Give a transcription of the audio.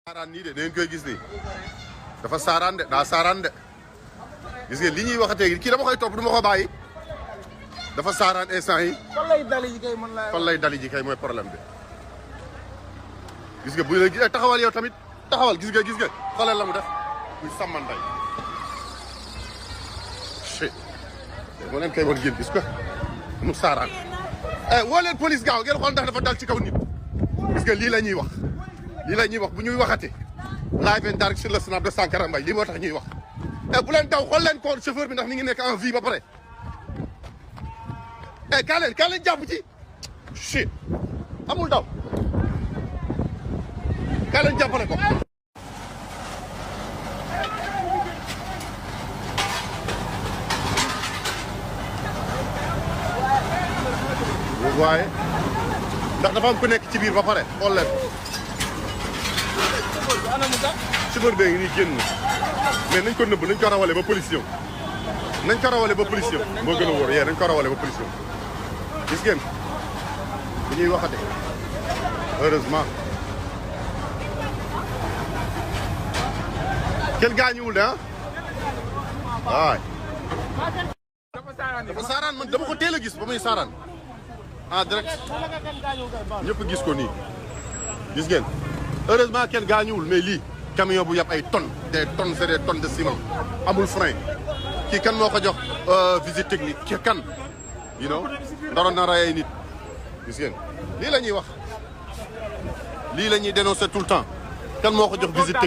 saaraan nii de da ngeen koy gis nii dafa saaraan de daa saaraan de gis ngeen li ñuy waxatee kii dama koy topp du ma ko bàyyi dafa saaraan instant yi. fan lay dali ji kay mën laa fan lay dali ji kay mooy problème bi. gis nga bu la gisee taxawal yow tamit taxawal gis nga xoolal la mu def muy sàmmanday. chut moo leen koy war ngeen gis ko mu saaraan. woo leen police gaaw ngeen xool ndax dafa dal ci kaw nit. gis nga lii la ñuy wax lii la ñuy wax bu ñuy waxate live and direct sur le snap de Sankara Mbaye lii moo tax ñuy wax. bu leen daw xool leen ko chauffeur bi ndax mi ngi nekk en vie ba pare. kaa leen jàpp ci chut amul daw kaa leen jàppale ko. waaye ndax dafa am ku nekk ci biir ba pare xool leen. chauffeur bee ngi nii génn mais nañ ko nëbb nañ ko rawale ba police yow nañ ko rawale ba police yow moo gën a wóor nañ ko rawale ba police yow gis ngeen bu ñuy waxate heureusement kenn gaañuwul de waay dafa saaraan man dama ko teel a gis ba muy saaraan en direct ñëpp gis ko nii gis ngeen heureusement kenn gaañuwul mais lii camion bu yàpp ay tonnes des tonnes c'est des tonnes de ciment amul frein kii kan moo ko jox visite technique kii kan you know ndaroon na rey ay nit gis ngeen lii la ñuy wax lii la ñuy dénoncer tout le temps kan moo ko jox visite technique